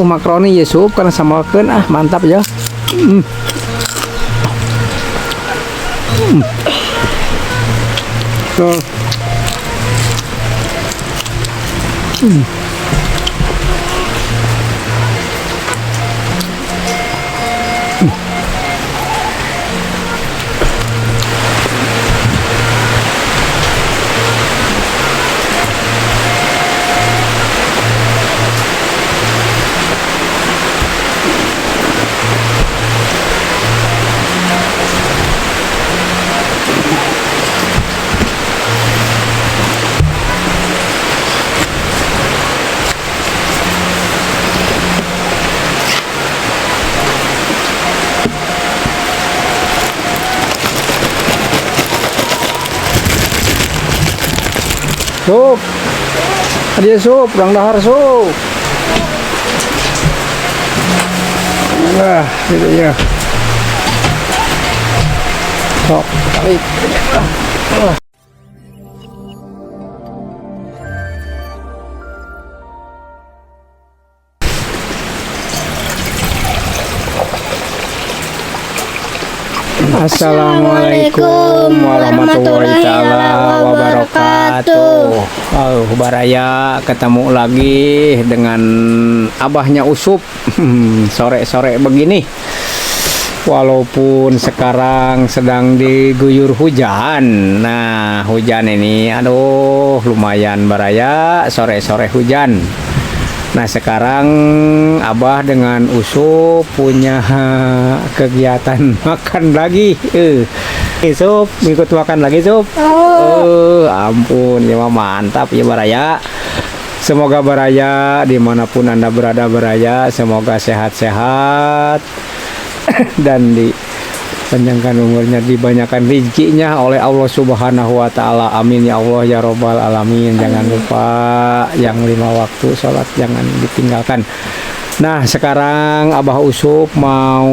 Makaroni ya sup karena sambalkeun, ah mantap ya. Hmm. Tuh. Sup. Ada sup, urang dahar sup. Wah, gitu ya. Sok, tarik. Assalamualaikum warahmatullahi taala wabarakatuh. Oh, baraya, ketemu lagi dengan abahnya Usup. Sore-sore begini. Walaupun sekarang sedang diguyur hujan. Nah, hujan ini aduh lumayan baraya, sore-sore hujan. Nah, sekarang Abah dengan Usup punya kegiatan makan lagi. Sup, ikut makan lagi, Sup. Ampun, ya mah mantap ya baraya. Semoga baraya dimanapun Anda berada baraya, semoga sehat-sehat dan dipanjangkan umurnya, dibanyakan rezekinya oleh Allah Subhanahu wa taala. Amin ya Allah ya robbal alamin. Jangan lupa yang 5 waktu sholat jangan ditinggalkan. Nah, sekarang Abah Usup mau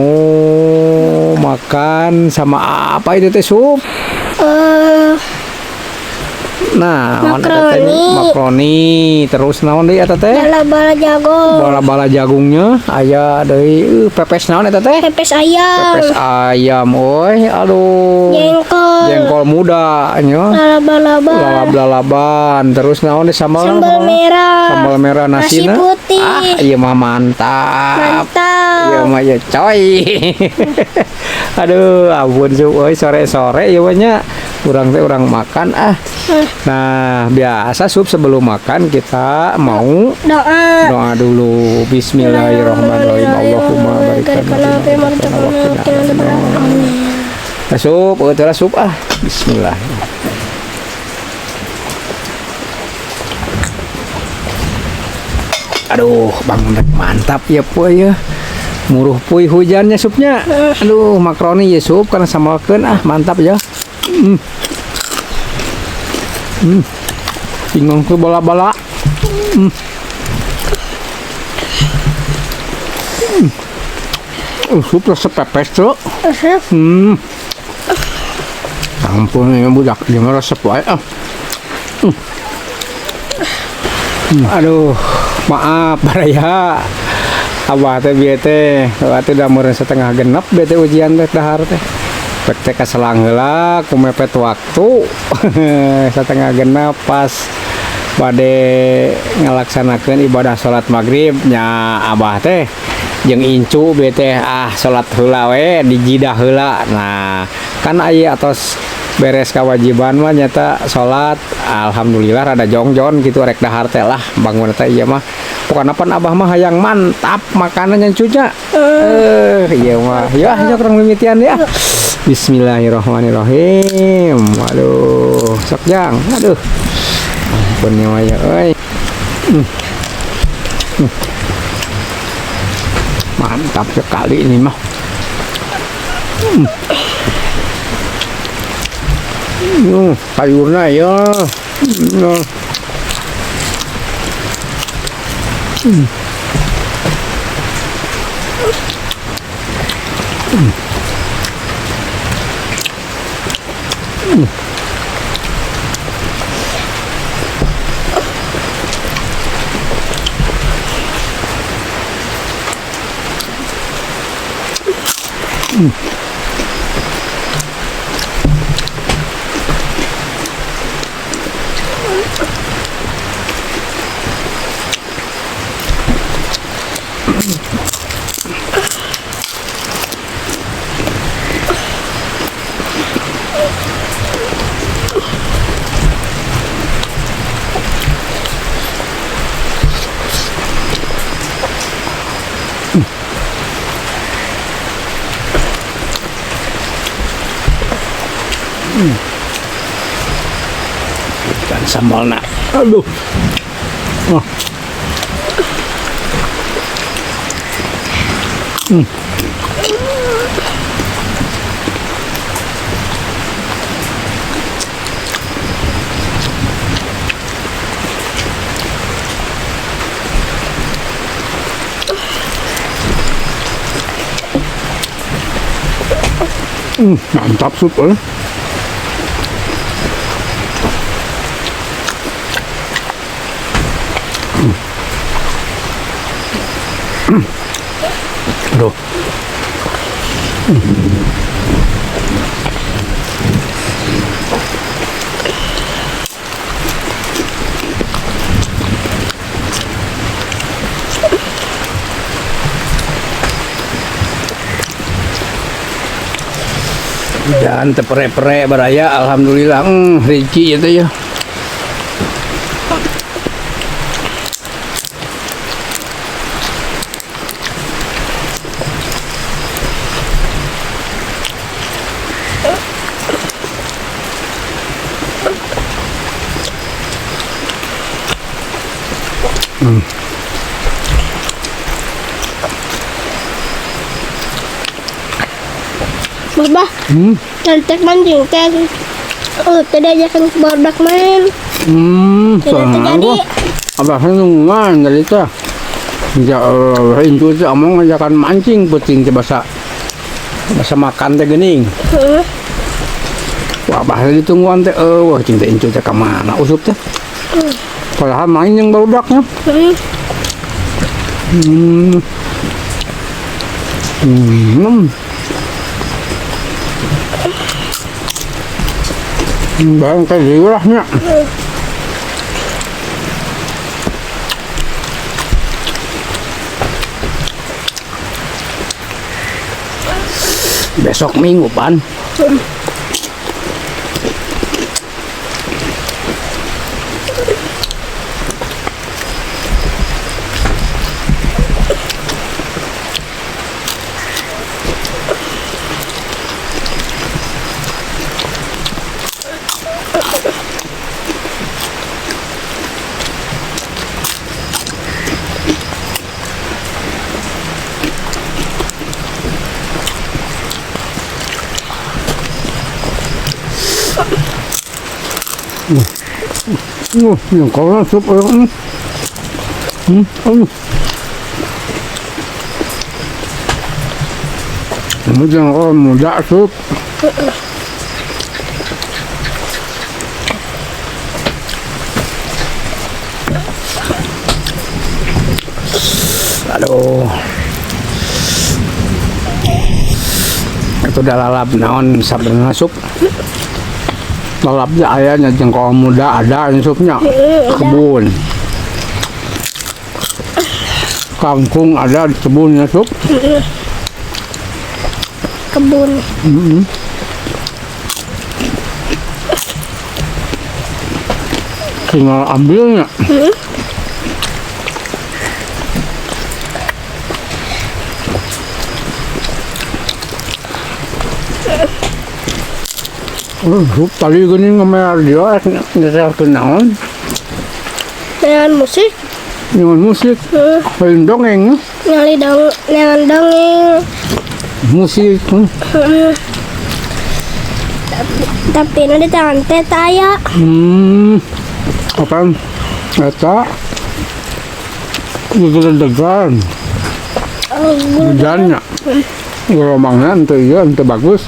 makan sama apa itu teh, Sup? Nah, makaroni. Makaroni, terus naon deui eta teh? Bala-bala jagung. Bala-bala jagungnya aya deui, pepes naon eta teh? Pepes ayam. Pepes ayam, euy, aduh. Jengkol. Jengkol muda nya. Lalab-lalaban. Lalab-lalaban. Terus naon deui sambal? Sambal merah. Sambal merah, nasi nasina. putih. Ah, ieu mah mantap. Mantap. Ieu mah ya coy. Aduh, ampun Sup euy, sore-sore ieu mah nya. Urang teh urang makan ah. Nah, biasa Sup sebelum makan kita mau doa. Doa dulu. Bismillahirrahmanirrahim. Allahumma barik lana fima razaqtana wa qina adzabannar. Nah, Sup, oh, itu lah Sup ah. Bismillah. Aduh, bangun rek mantap ya poy ya. Muruh puy hujannya supnya. Aduh, makaroni ya sup karena sambalkeun, ah mantap ya. Bingung ke bola-bola. Sup resep pepes tuh. Ampun ya budak, dia mah resep wae ah. Aduh, maaf baraya. Abah teh bieu teh, abah teh udah meureun setengah genep bieu teh ujian teh dahar teh. Pek teh kaselang heula ku mepet waktu. Setengah genep pas bade ngalaksanakeun ibadah salat maghrib nya abah teh jeung incu bieu teh ah salat heula we di jidah heula. Nah, kan aya atos beres kewajiban mah nyata salat, alhamdulillah rada jongjon gitu rek dahar teh lah bangun teh ieu mah. Pokona pan abah mah hayang mantap makanannya cuca. Ieu mah. Ya, sok urang mimitian ya. Bismillahirrahmanirrahim. Aduh, sok jang. Aduh. Ampun nya mah ya euy. Mantap sekali ini mah. Sayurnya ya. Ikan sambal nak. Aduh. Oh. Mantap sup. Aduh. Dan tepere-pere baraya, alhamdulillah. Rezeki itu ya. Babah, cantik mancing teh. Oh, tadi ajakan barudak main. Tidak terjadi. Abah nungguan dari teh. Ya Allah, itu teh omong ajakan mancing penting teh basa makan teh geuning. Wah, abah ditungguan teh wah cing teh incu teh ka mana usup teh. Padahal main yang barudaknya. Barang kayak diulahnya. Besok minggu pan. Yang kalau sup orang. Ini jengkol muda sup. Aduh. Itu udah lalap naon sabdana sup. Lalapnya ayahnya jengkol muda ada supnya kebun. Kangkung ada di kebunnya sup. Kebun. Tinggal ambilnya. Sup tadi gini ngemer dia nyetel kenaon. Dengan musik. Dengan musik. Main dongeng. Nyali dong, dengan dongeng. Musik. Tapi nanti tangan teh taya. Apa? Eta. Degan. Hujannya. Gelombangnya ente iya ente bagus.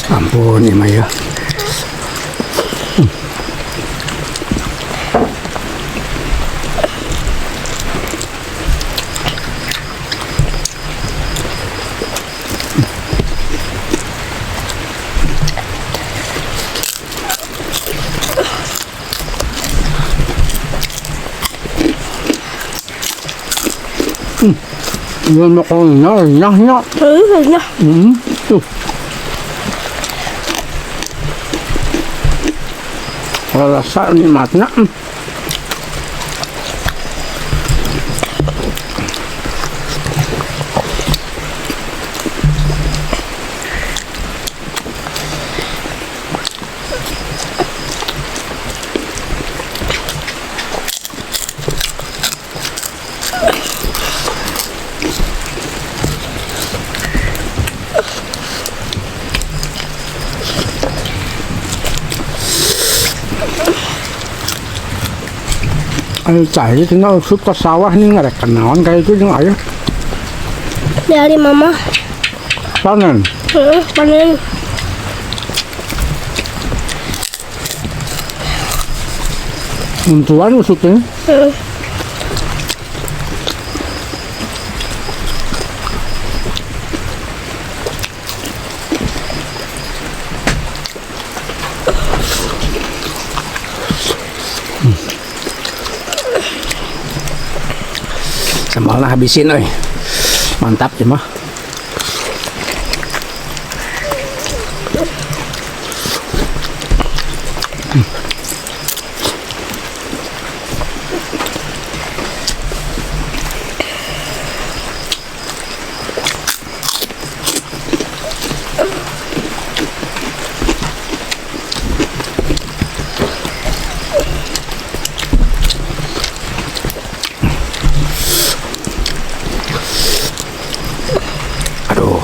Ampun ini mah ya. Belum makan nyah. Nyah. Tuh. Rasa nikmatnya. Ayo cai tinggal usut ke sawah nih ngarek kenaon kayak itu jeung ayah. Dari mama. Panen. Panen. Untuan usutnya. Sambalnya habisin, oi. Mantap ya mah. Aduh.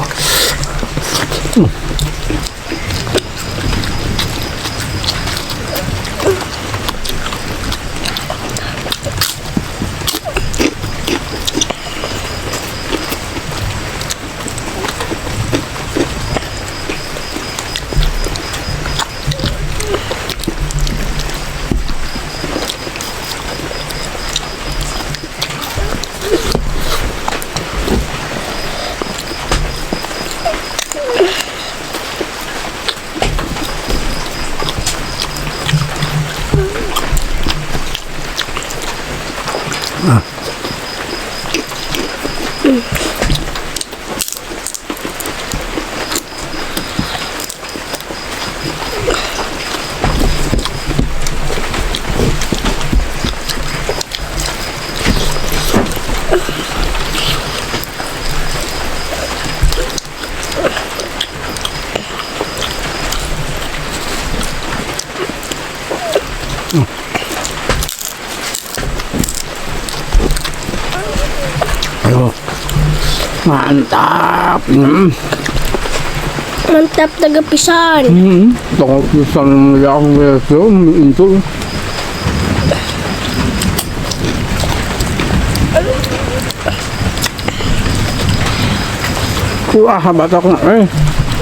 Aduh. Mantap. Mantap taga pisan. Taga pisan yang itu. Kuah batok na.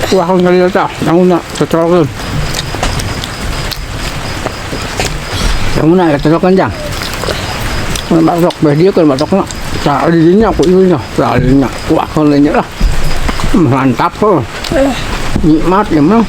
Kuah kong kalilata. Ang una, totoo. Ang una, totoo kan dyan. Kung batok, pwede ko batok na. Salinya aku ini, salinya kuah kalinya lah. Mantap kok. Nikmat ya mah.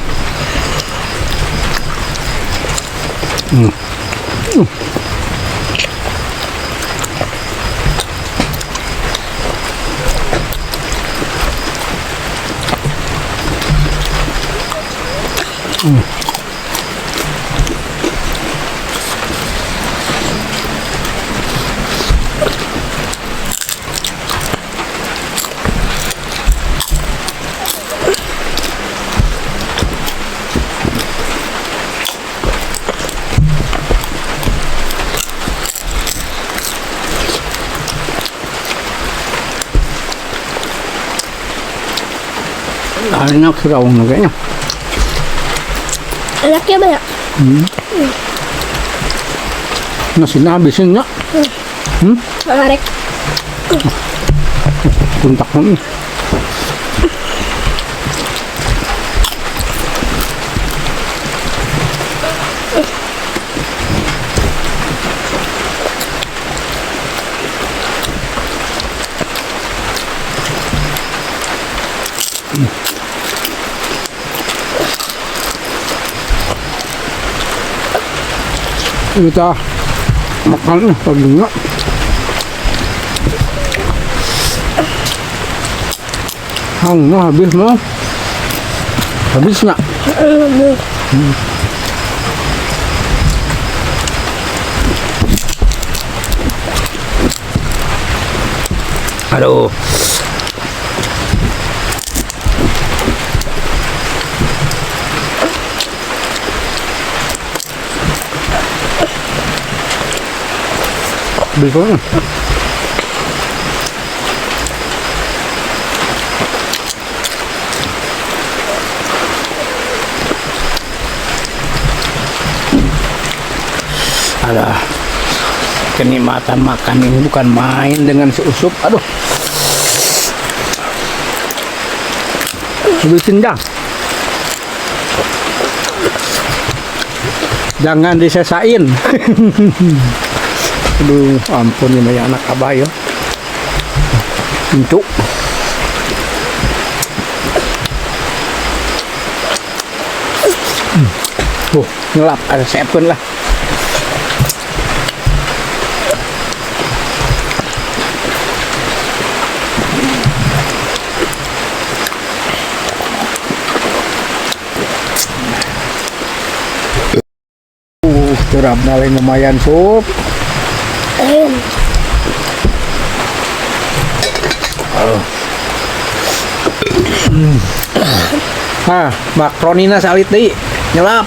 Enak sudah kayaknya. Enak ya banyak. Nasinya habisin ya. Menarik. Kuntak. Kita makan nih dagingnya. Hangnya habis mah. Habis nggak? Aduh. Habis banget. Aduh, kenikmatan makan ini bukan main dengan si Usup. Aduh. Habisin dah. Jangan disesain. Aduh, ampun ini banyak anak abah ya. Untuk. Ngelap ada seven lah. Terapna lain lumayan sup. Ayun. Hah, makronina salit deui. Nyelap.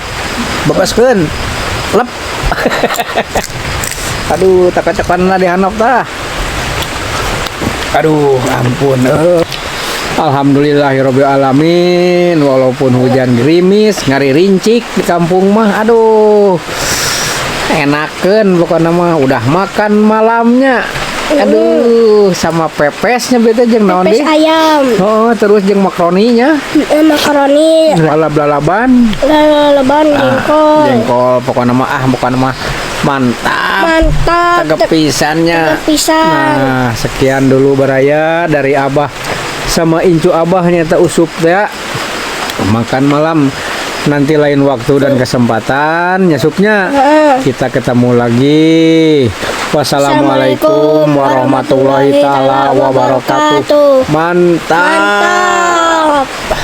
Bebaskeun. Lep. Aduh, takacakanna di handap tah. Aduh, ampun. Alhamdulillahirabbil alamin, walaupun hujan gerimis, ngari rincik di kampung mah. Aduh. Enakeun pokoknya mah udah makan malamnya. Aduh, sama pepesnya beta jeung naon Pepes deui? Ayam. Oh, terus jeung makaroninya. Makaroni, Lalab-lalaban. Lalaban, jengkol. Jengkol pokoknya mah, ah, pokoknya mah mantap. Mantap. Tegep pisannya. Tegep pisan. Nah, sekian dulu baraya dari Abah sama incu Abahnya tak Usup ya. Makan malam nanti lain waktu dan kesempatan nyasupnya. Heeh. Kita ketemu lagi. Wassalamualaikum warahmatullahi taala wabarakatuh. Mantap. Mantap.